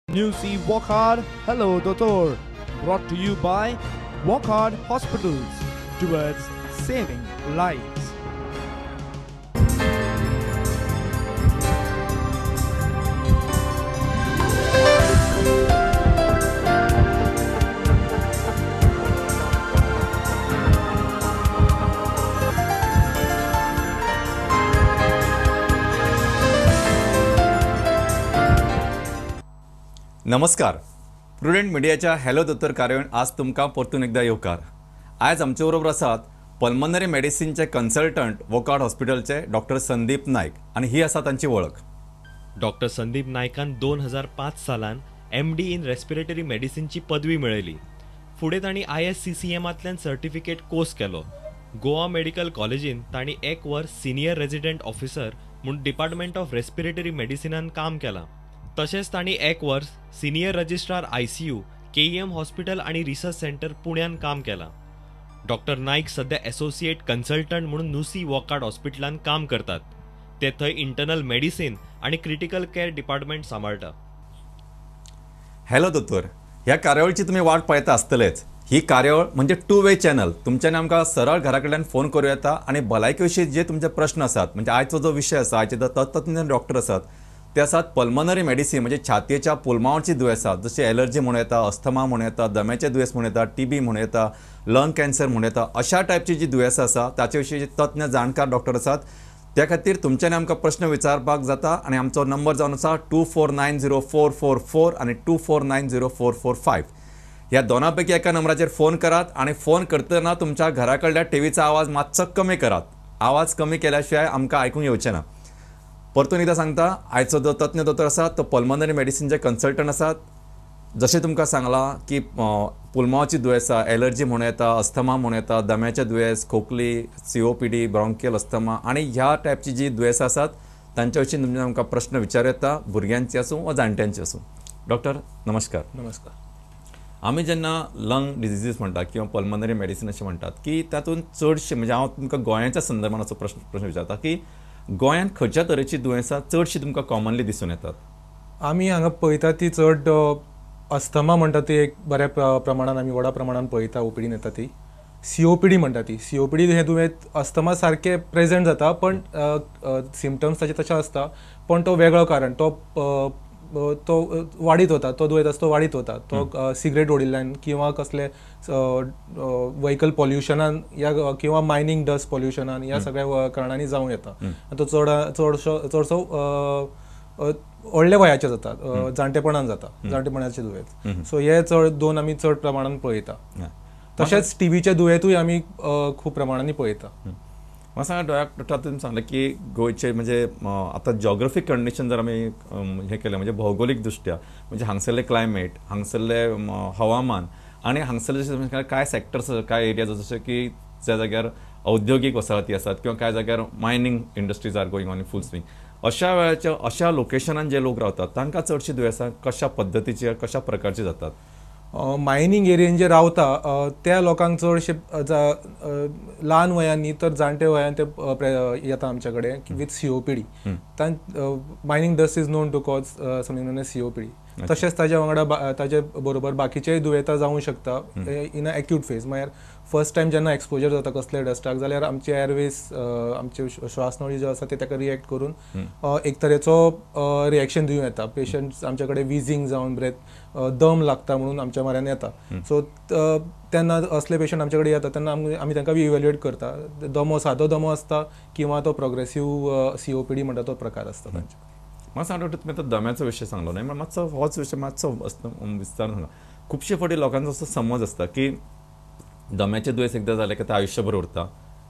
Newsy Wockhardt Hello Doctor, brought to you by Wockhardt Hospitals, towards saving lives. नमस्कार, prudent मिडियाच्या hello दोतोर कार्यावळीन आज तुमकां परतून एकदा येवकार. आयज आमचे बरोबर आसात पल्मनरी मेडिसिनचे कन्सल्टंट वोकार्ड हॉस्पिटलचे डॉक्टर संदीप नायक आनी ही आसा तांची वळख. डॉक्टर संदीप नायकान 2005 सालान MD in respiratory मेडिसिनची पदवी मेळयली. फुडें तांणी ISCCMांतल्यान सर्टिफिकेट कोर्स केलो. गोवा मेडिकल कॉलेजीन तांणी एक वर्स सिनियर रेजिडंट ऑफिसर म्हूण डिपार्टमेंट ऑफ रेस्पिरेटरी मेडिसिनान काम केलां. तशेंच तांणी एक वर्स senior registrar ICU KEM hospital आनी रिसर्च सेंटर पुण्यान काम केलां. डॉक्टर नायक सध्या एसोसिएट कन्सल्टंट म्हणून नुसी वॉकार्ड हॉस्पिटलान काम करतात. ते थंय इंटरनल मेडिसिन आनी क्रिटिकल केअर डिपार्टमेंट सांबाळटा. हॅलो दोतोर, ह्या कार्यावळीची तुमी वाट पळयता आसतलेच. ही कार्यावळ म्हणजे टू वे चॅनल. तुमच्यानी आमकां सरळ घरा कडल्यान फोन करूं येता आनी भलायके विशीं जे तुमचे प्रश्न आसात, म्हणजे आयचो जो विशय आसा, आयचे जो तज्ञ डॉक्टर आसात ते आसात पल्मनरी मेडिसीन, म्हणजे छातयेच्या पुलमांवची दुयेंसां जशी एलर्जी म्हणूं येता, अस्थमा म्हणूं येता, दम्याचें दुयेंस म्हणूं येता, टीबी म्हणूं येता, लंग कॅन्सर म्हणूं येता, अशा टायपची जी दुयेंसां आसा ताचे विशीं जे तज्ञ जाणकार डॉक्टर आसात त्या खातीर तुमच्यानी आमकां प्रश्न विचारपाक जाता. आनी आमचो नंबर जावन आसा 2490444 आनी 2490445. ह्या दोना पैकी एका नंबराचेर फोन करात आनी फोन करतना तुमच्या घरा कडल्या टीव्हीचो आवाज मातसो कमी करात. आवाज कमी केल्या शिवाय आमकां आयकूंक येवचें ना. परतून एकदां सांगता, आयचो जो तज्ञ दोतोर आसा तो पल्मनरी मेडिसिनचे कन्सल्टंट आसात. जशें तुमकां सांगलां की पुलमांवची दुयेंसां, एलर्जी म्हणूं येता, अस्थमा म्हणूं येता, दम्याचें दुयेंस, खोकली, COPD, bronchial asthma आनी ह्या टायपची जी दुयेंसां आसात तांच्या विशीं तुमच्या आमकां प्रश्न विचारूं येता, भुरग्यांची आसूं वा जाणट्यांची आसूं. डॉक्टर नमस्कार. नमस्कार. आमी जेन्ना लंग डिजिजीस म्हणटा किंवा पल्मनरी मेडिसीन अशें म्हणटात की तातूंत चडशें, म्हणजे हांव तुमकां गोंयाच्या संदर्भान असो प्रश्न विचारता की गोंयांत खंयच्या तरेची दुयेंसां चडशीं तुमकां कॉमनली दिसून येतात? आमी हांगा पळयता ती चड अस्थमा म्हणटा ती एक बऱ्या प्रमाणान आमी व्हडा प्रमाणान पळयता, ओपीडीन येता ती. COPD म्हणटा ती. COPD हें दुयेंत अस्थमा सारकें प्रेजेंट जाता, पण सिमटम्स ताचे तशे आसता, पण तो वेगळो कारण तो तो वाडीत वता, तो दुयेंत आसा तो वाडीत वता. तो सिगरेट ओडिल्ल्यान किंवा कसले व्हयकल पॉल्युशनान या किंवा मायनींग डस्ट पॉल्युशनान ह्या सगळ्या कारणांनी जावं येता. तो चड चडसो चडसो व्हडल्या वयाचे जाता, जाणटेपणान जाता, जाणटेपणाचे दुयेंत. सो हे चड दोन आमी चड प्रमाणान पळयता. तशेंच टीबीचे दुयेंतूय आमी खूब प्रमाणांनी पळयता. म्हाका सांगा डॉक्टर, तुमी सांगलें की गोंयचे म्हणजे आतां जॉग्रफीक कंडिशन जर आमी हें केलें म्हणजे भौगोलीक दृश्ट्या, म्हणजे हांगसरलें क्लायमेट, हांगसरलें हवामान आनी हांगसरले जशें कांय सेक्टर्स, कांय एरियाज जशे की ज्या जाग्यार औद्योगीक वसाहती आसात किंवा कांय जाग्यार mining industries are going on in full swing, अशा वेळाच्या अशा लोकेशनान जे लोक रावतात तांकां चडशीं दुयेंसां कशा पद्दतीची कशा प्रकारची जातात? मायनींग एरियेन जे रावता त्या लोकांक चडशे ल्हान वयान न्ही तर जाणटे वयान ते येता आमचे कडेन with COPD. Mining dust is known to cause something known as COPD. तशेंच ताज्या वांगडा ताजे बरोबर बाकीचेय दुयेंतां जावं शकता इन अ एक्यूट फेज. म्हळ्यार फर्स्ट टायम जेन्ना एक्सपोजर जाता कसल्या डस्टाक जाल्यार आमचे एअरवेज, आमचे श्वासनळी ज्यो आसा ते ताका रिएक्ट करून एक तरेचो रिएक्शन दिवं येता. पेशंट्स आमचे कडेन विजींग जावन ब्रेथ दम लागता म्हणून आमच्या म्हऱ्यान येता. सो तेन्ना असले पेशंट आमचे कडेन येता तेन्ना आमी तांकां इवेल्युएट करता. दमो सादो दमो आसता किंवा तो प्रोग्रेसीव COPD म्हणटा तो प्रकार आसता तांचे. म्हाका सांग डॉक्टर, तुमी आतां दम्याचो विशय सांगलो न्हय, मातसो होच विशय मातसो विस्तार सांगा. खुबशे फावटी लोकांचो असो समज आसता की दम्याचें दुयेंस एकदां जालें की तें आयुश्यभर उरता,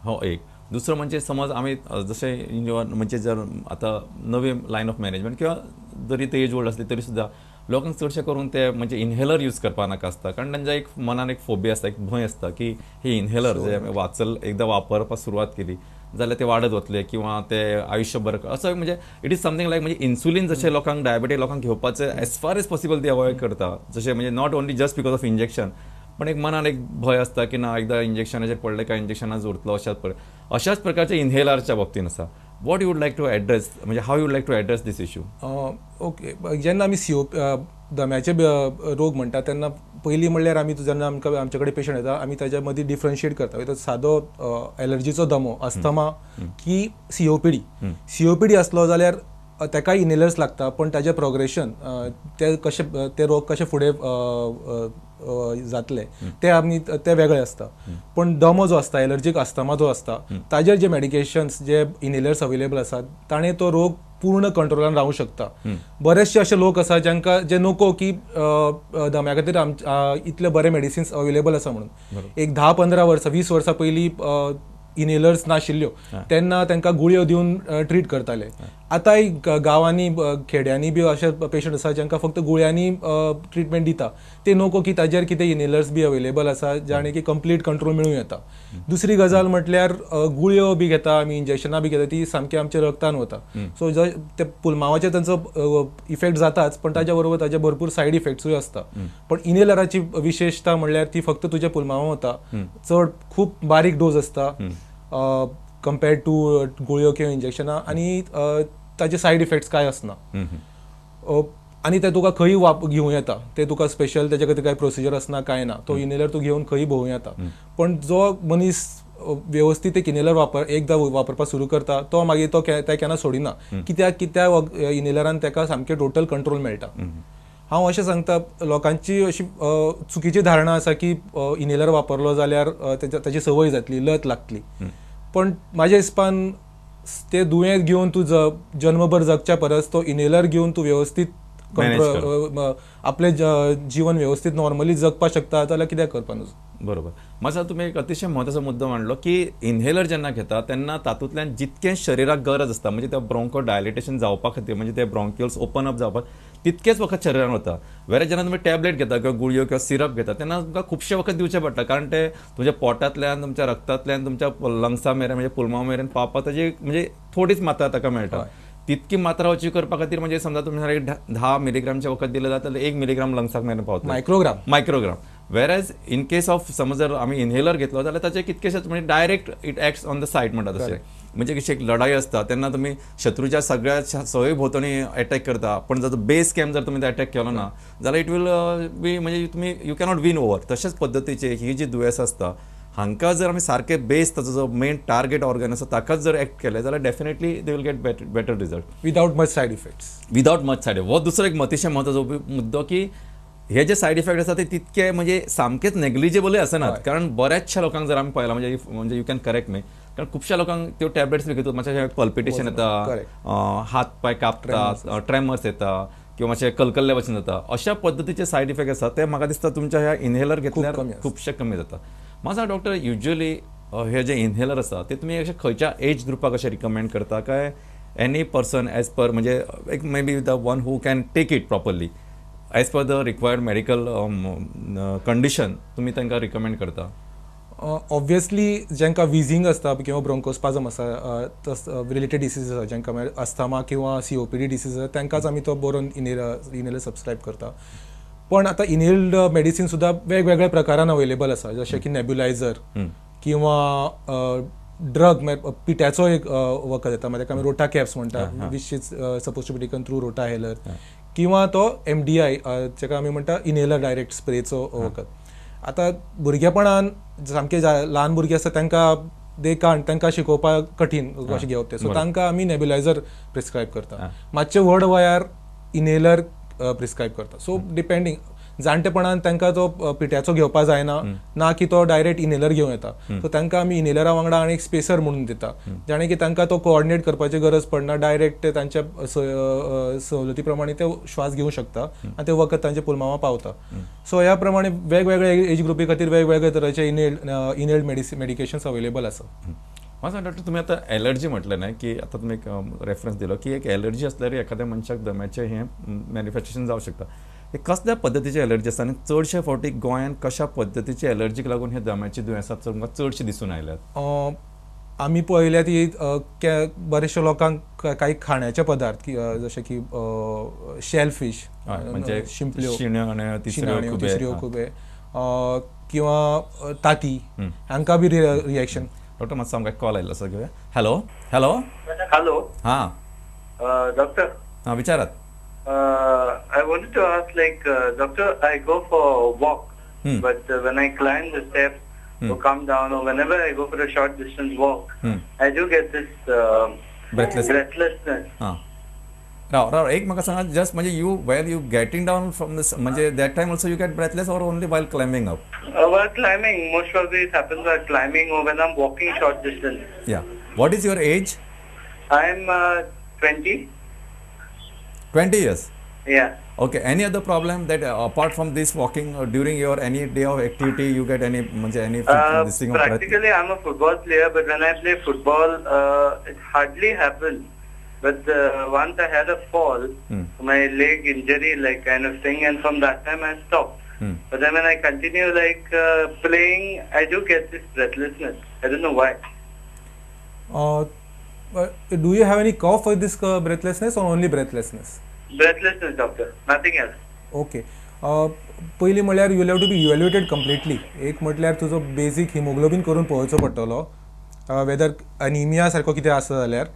हो एक. दुसरो म्हणजे समज आमी जशें म्हणजे जर आतां नवी लायन ऑफ मॅनेजमेंट किंवा जरी ते एज ओल्ड आसली तरी सुद्दां लोकांक चडशें करून ते म्हणजे इनहेलर यूज करपाक नाका आसता, कारण तांच्या एक मनान एक फोबिया आसता, एक भंय आसता की हे इनहेलर जे आमी वाचल एकदां वापरपाक सुरवात केली जाल्यार ते वाडत वतले किंवा ते आयुश्यभर असो म्हणजे it is something लायक म्हणजे इन्सुलीन जशें लोकांक डायबेटीक लोकांक घेवपाचें एज फार एज पॉसिबल ते अवॉयड करता, जशें म्हणजे not only just because of injection, पण एक मनान एक भंय आसता की ना एकदां इंजेक्शनाचेर पडलें काय इंजेक्शनाच उरतलो. अशाच प्रकारचे इनहेलरच्या बाबतीन आसा. What you would like to address, म्हणजे how you would like to address this issue? Okay, जेन्ना आमी दम्याचे रोग म्हणटा तेन्ना पयलीं म्हणल्यार आमी जेन्ना आमकां आमचे कडेन पेशंट येता आमी ताच्या मदीं डिफरन्शिएट करता, सादो एलर्जीचो दमो, अस्थमा की सीओपीडी. सीओपीडी आसलो जाल्यार ताकाय इनहेलर्स लागता, पण ताजें प्रोग्रेशन ते कशें ते रोग कशें फुडें जातले ते आमी ते वेगळे आसता. पण दमो जो आसता, एलर्जीक अस्थमा जो आसता, ताजेर जे मेडिकेशन्स जे इनहेलर्स अवेलेबल आसात ताणें तो रोग पूर्ण कंट्रोलान रावूं शकता. बरेचशे अशे लोक आसा जांकां जे नको की दम्या खातीर इतले बरे मेडिसिन्स अवेलेबल आसा म्हणून. एक 10-15 वर्सां 20 वर्सां पयलीं इनहेलर्स नाशिल्ल्यो तेन्ना तांकां गुळयो दिवन ट्रीट करताले. आतांय गांवांनी खेड्यांनी बी अशे पेशंट आसा जांकां फक्त गुळयांनी ट्रिटमेंट दिता, ते नको की ताजेर कितें इनहेलर्स बी अवेलेबल आसा जाणे की कंप्लीट कंट्रोल मेळूं येता. दुसरी गजाल म्हटल्यार गुळयो बी घेता आमी, इंजेक्शनां बी घेता, ती सामकी आमच्या रक्तान वता. सो ते पुलमावाचेर तांचो इफेक्ट जाताच, पण ताज्या बरोबर ताजे भरपूर सायड इफेक्ट्सूय आसता. पण इनहेलराची विशेषता म्हणल्यार ती फक्त तुज्या पुलमावां वता, चड खूब बारीक डोज आसता कंपेर्ड टू गुळयो किंवा इंजेक्शनां, आनी ताचे सायड इफेक्ट्स कांय आसना. आनी ते तुका खंय घेवं येता, ते तुका स्पेशल ताच्या खातीर कांय प्रोसिजर आसना, कांय ना. तो इनहेलर तूं घेवन खंय भोंवूं येता. पण जो मनीस वेवस्थीत एक इनहेलर एकदां वापरपाक सुरू करता तो मागीर तो ते केन्ना सोडिना, कित्याक की त्या इनहेलरान ताका सामकें टोटल कंट्रोल मेळटा. हांव अशें सांगता, लोकांची अशी चुकीची धारणा आसा की इनहेलर वापरलो जाल्यार ताची संवय जातली, लत लागतली. पण म्हाज्या हिसपान ते दुयेंत घेवन तूं जन्मभर जगच्या परस तो इनहेलर घेवन तूं वेवस्थीत कंट्रोल आपलें जीवन व्यवस्थीत नॉर्मली जगपाक शकता जाल्यार कित्याक करपा न्हू. बरोबर. मातसो तुमी एक अतिशय म्हत्वाचो मुद्दो मांडलो की इनहेलर जेन्ना घेता तेन्ना तातूंतल्यान जितकें शरिराक गरज आसता, म्हणजे त्या ब्रोंको डायलेटेशन जावपा खातीर, म्हणजे ते ब्रोंक्युल्स ओपन अप जावपाक तितकेच वखद शरिरान वता. वेरे जेन्ना तुमी टॅबलेट घेता किंवा गुळयो किंवा सिरप घेता तेन्ना तुमकां खुबशे वखद दिवचें पडटा, कारण ते तुमच्या पोटांतल्यान, तुमच्या रक्तांतल्यान, तुमच्या लंग्सा मेरेन म्हणजे पुलमाव मेरेन पावपाक ताजी म्हणजे थोडीच मात्रा ताका मेळटा. तितकी मात्रा अचीव करपा खातीर म्हणजे समजा तुमी एक 10 मिलीग्रामचें वखद दिलें जाल्यार 1 मिलीग्राम लंग्साक मेरेन पावता, मायक्रोग्राम. वेरएज इन केस ऑफ समज जर आमी इनहेलर घेतलो जाल्यार ताचे कितकेशेच म्हणजे direct it acts on the site म्हणटा तशें. म्हणजे कशी एक लढाई आसता तेन्ना तुमी शत्रूच्या सगळ्या सगळे भोंवतणी एटॅक करता, पण जर बेस कॅम्प जर तुमी एटॅक केलो ना जाल्यार it will be म्हणजे तुमी you cannot win over. तशेंच पद्दतीचे ही जी दुयेंस आसता हांकां जर आमी सारके बेस ताचो जो मेन टार्गेट ऑर्गन आसा ताकाच जर एक्ट केलें जाल्यार definitely they will get better result without much side effects. Without much side. हो दुसरो एक अतिशय म्हत्वाचो मुद्दो की हे जे सायड इफेक्ट आसा ते तितके म्हणजे सामकेच नेग्लिजेबलूय आसनात, कारण बऱ्याचशा लोकांक जर आमी पळयलां म्हणजे म्हणजे you can correct मी, कारण खुबश्या लोकांक त्यो टॅबलेट्स बी घेतून मातशें पल्पिटेशन येता, हात पांय कापतात, ट्रेमर्स येता किंवा मातशें कलकल्ले भशेन जाता. अशा पद्दतीचे सायड इफेक्ट आसा ते म्हाका दिसता तुमच्या ह्या इनहेलर घेतल्यार खुबशे कमी जाता. म्हाका डॉक्टर युजली हे जे इनहेलर आसा ते तुमी अशें खंयच्या एज ग्रुपाक अशें रिकमेंड करता काय एनी पर्सन एज पर म्हणजे एक may be the one who can take it properly as per the required medical condition तुमी तांकां रिकमेंड करता? ऑब्वियसली जांकां विझींग आसता किंवा ब्रोंकोस्पाजम आसा, रिलेटेड डिसीज आसा, जांकां अस्थमा किंवा सीओपीडी डिसीज आसा, तांकांच आमी तो बरोवन इनहेलर सबस्क्रायब करता. पण आतां इनहेल्ड मेडिसीन सुद्दां वेगवेगळ्या प्रकारान अवेलेबल आसा, जशें की नेब्युलायझर किंवा ड्रग पिठ्याचो एक वखद येता, मागीर ताका आमी रोटा कॅप्स म्हणटा, which is suppose to be taken through Rotahaler, किंवा तो MDI जाका आमी म्हणटा इनहेलर डायरेक्ट स्प्रेचो वखद. आतां भुरगेपणान सामके ल्हान भुरगीं आसता तांकां दे कांट, तांकां शिकोवपाक कठीण कशें घेवप तें, सो तांकां आमी नेब्युलायझर प्रिस्क्रायब करता. मातशे व्हड वयार इनहेलर प्रिस्क्रायब करता. सो डिपेंडींग, जाणटेपणान तांकां तो पिठ्याचो घेवपा जायना ना की तो डायरेक्ट इनहेलर घेवं येता, सो तांकां आमी इनहेलरा वांगडा आनी एक स्पेसर म्हणून दिता, जाणे की तांकां तो कोऑर्डिनेट करपाची गरज पडना, डायरेक्ट ते तांच्या सवलती प्रमाणे ते श्वास घेवं शकता आनी ते वखद तांच्या पुलमांवां पावता. सो ह्या प्रमाणे वेगवेगळे एज ग्रुपी खातीर वेगवेगळे तरेचे इनहेल्ड मेडिकेशन्स अवेलेबल आसा. म्हाका डॉक्टर तुमी आतां एलर्जी म्हटलें न्हय की आतां तुमी एक रेफरन्स दिलो की एक एलर्जी आसल्यार एखाद्या मनशाक दम्याचें हें मॅनिफेस्टेशन जावं शकता. हे कसल्या पद्दतीची एलर्जी आसता आनी चडशे फावटी गोंयांत कशा पद्दतीची एलर्जीक लागून हे दम्याची दुयेंसां तुमकां चडशीं दिसून आयल्यात? आमी पळयल्या ती बरेचशे लोकांक कांय खाण्याचे पदार्थ जशे की शेल फीश म्हणजे शिंपल्यो, शिणाण्यो, तिसऱ्यो, खुबे किंवा ताती हांकां बी रिएक्शन. डॉक्टर मातसो आमकां कॉल आयिल्लो आसा, घेवया. हॅलो हॅलो हॅलो, हां डॉक्टर, हां विचारात. I wanted to ask, like, doctor, I go for a walk, but when I climb the steps or come down, or whenever I go for a short distance walk, I do get this breathlessness. राव राव एक म्हाका सांगा, just म्हणजे you while you getting down from this, म्हणजे that time also you get breathless or only while climbing up? While climbing, most probably it happens while climbing or when I'm walking short distance. Yeah. What is your age? I'm 20. 20 years? Yeah. Okay. Any other problem that apart from this walking or during your any day of activity you get any any this thing of practically I'm a football player, but when I play football, it hardly happens. But once I had a fall, my leg injury, like kind of thing, and from that time I stopped. But then when I continue like playing, I do get this breathlessness. I don't know why. Do you have any cough for this breathlessness or only breathlessness? Breathlessness, doctor. Nothing else. Okay. पयलीं म्हळ्यार you will have to be evaluated completely. एक म्हटल्यार तुजो basic haemoglobin करून पळोवचो पडटलो, weather anaemia सारको कितें आसा जाल्यार.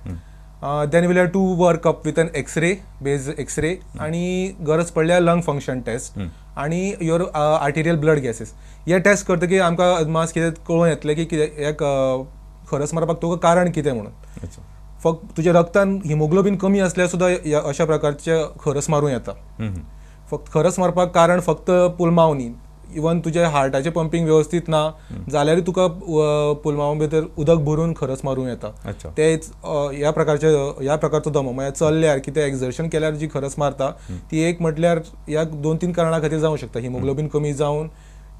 Then we'll have to work up with an X-ray, base X-ray, आणि गरज पडल्यार लंग फंक्शन टेस्ट आणि your arterial blood gases. हे टेस्ट करतकीर आमकां अदमास कितें कळून येतलें की कितें एक खरस मारपाक तुका कारण कितें म्हणून. फक्त तुज्या रक्तान हिमोग्लोबीन कमी आसल्यार सुद्दां अशा प्रकारचे खरस मारूं येता. फक्त खरस मारपाक कारण फक्त पुलमांव न्ही, इवन तुज्या हार्टाचें पंपींग वेवस्थीत ना जाल्यारूय तुका पुलमांवा भितर उदक भरून खरस मारूं येता. तेच ह्या प्रकारचे ह्या प्रकारचो दमो म्हळ्यार चल्ल्यार कितें एक्झर्शन केल्यार जी खरस मारता ती एक म्हटल्यार ह्या 2-3 कारणां खातीर जावंक शकता. हिमोग्लोबीन कमी जावन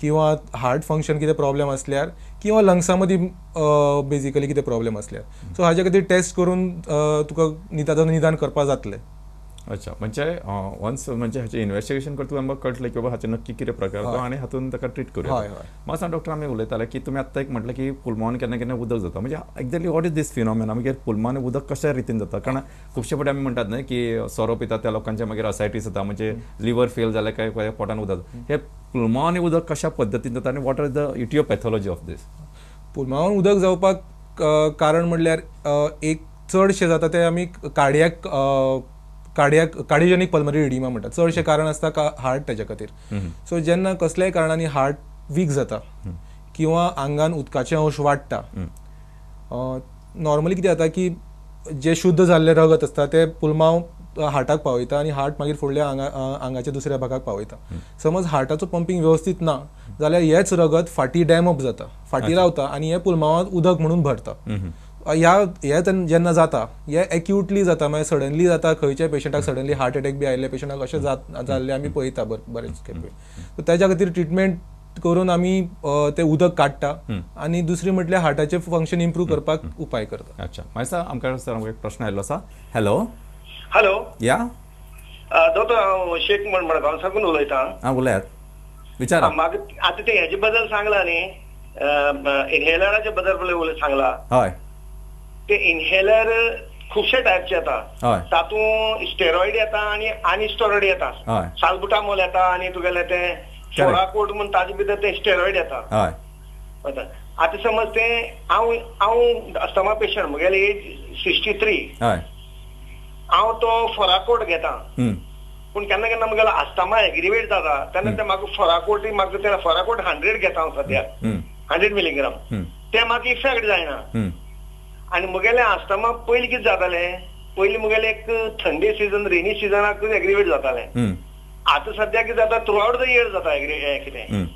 किंवा हार्ट फंक्शन कितें प्रॉब्लेम आसल्यार किंवा लंग्सां मदीं बेजिकली कितें प्रॉब्लेम आसल्यार. सो हाजे खातीर टेस्ट करून तुका ताजो निदान करपाक जातलें. अच्छा, म्हणजे वन्स म्हणजे हाचें इन्वेस्टिगेशन करतकच आमकां कळटलें की बाबा हाचें नक्की कितें प्रकार तो आनी हातून ताका ट्रीट करूया. म्हाका सांग डॉक्टर, आमी उलयताले की तुमी आत्तां एक म्हटलें की पुलमांवान केन्ना केन्ना उदक जाता, म्हणजे exactly what is this phenomena? मागीर पुलमांवान उदक कशा रितीन जाता? कारण खुबशे फावटी आमी म्हणटात न्हय की सोरो पितात त्या लोकांचे मागीर असायटीस जाता, म्हणजे लिवर फेल जालें काय पोटान उदक. हे पुलमांवान उदक कशा पद्दतीन जाता आनी what are the etiopathology of this? पुलमांवान उदक जावपाक कारण म्हणल्यार एक चडशें जाता तें आमी कार्डियक कार्डियोजेनिक पल्मनरी इडिमा म्हणटात. चडशें कारण आसता हार्ट तेज्या खातीर. सो जेन्ना कसल्याय कारणांनी हार्ट वीक जाता किंवा आंगान उदकाचें अंश वाडटा, नॉर्मली कितें जाता की जें शुद्ध जाल्लें रगत आसता तें पुलमांव हार्टाक पावयता आनी हार्ट मागीर फुडल्या आंगाच्या दुसऱ्या भागाक पावयता. समज हार्टाचो पंपींग वेवस्थीत ना जाल्यार हेंच रगत फाटीं डॅम अप जाता, फाटीं रावता आनी हें पुलमांवांत उदक म्हणून भरता. ह्या हे जेन्ना जाता हे एक्युटली जाता, मागीर सडनली जाता. खंयच्याय पेशंटाक सडनली हार्ट अटॅक बी आयिल्ले पेशंटाक अशें जाल्लें आमी पळयता बरेच खेपे. सो तेज्या खातीर ट्रिटमेंट करून आमी तें उदक काडटा आनी दुसरी म्हटल्यार हार्टाचें फंक्शन इम्प्रूव करपाक उपाय करता. अच्छा, मागीर आमकां सर आमकां एक प्रश्न आयिल्लो आसा. हॅलो. हॅलो. या दोतोर, हांव शेख म्हण मडगांव साकून उलयतां. आं, उलयात, विचारा. म्हाका आतां तें हेजे बद्दल सांगलां न्ही, इनहेलराचे बद्दल सांगलां. हय, ते इनहेलर खुबशे टायपचे येता, तातूंत स्टेरॉइड येता आनी अनस्टेरॉइड येता. साल्बुटामोल येता आनी तुगेलें तें सोराकोट म्हूण ताजे भितर तें स्टेरॉइड येता. आतां समज तें हांव हांव अस्थमा पेशंट, म्हगेली एज 63, हांव तो फोराकोट घेता, पूण केन्ना केन्ना म्हगेलो अस्थमा एग्रीवेट जाता तेन्ना ते म्हाका फोराकोट म्हाका ते फोराकोट 100 घेता हांव सद्या, 100 मिलीग्राम, तें म्हाका इफेक्ट जायना. आनी म्हगेलें आस्थमा पयलीं कितें जातालें, पयलीं म्हगेलें एक थंडी सिजन रेनी सिजनाक एग्रीवेट जातालें. आतां सद्या कितें जाता थ्रू आवट the year जाता कितें,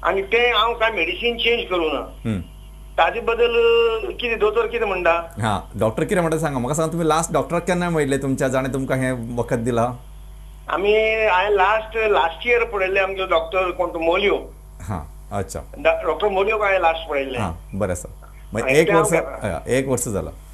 आनी तें हांव कांय मेडिसीन चेंज करूं ना. ताजे बद्दल कितें दोतोर कितें म्हणटा? हां, डॉक्टर कितें म्हणटा सांगा म्हाका. सांगा तुमी लास्ट डॉक्टराक केन्ना मेळिल्ले तुमच्या, जाणें तुमकां हें वखद दिलां? आमी हांवें लास्ट इयर पळयल्लें आमचो डॉक्टर कोण तो मोलियो. हां, अच्छा, डॉक्टर मोलियोक हांवें लास्ट पळयल्लें. हां, बरें आसा. एक वर्स, एक वर्स जाला.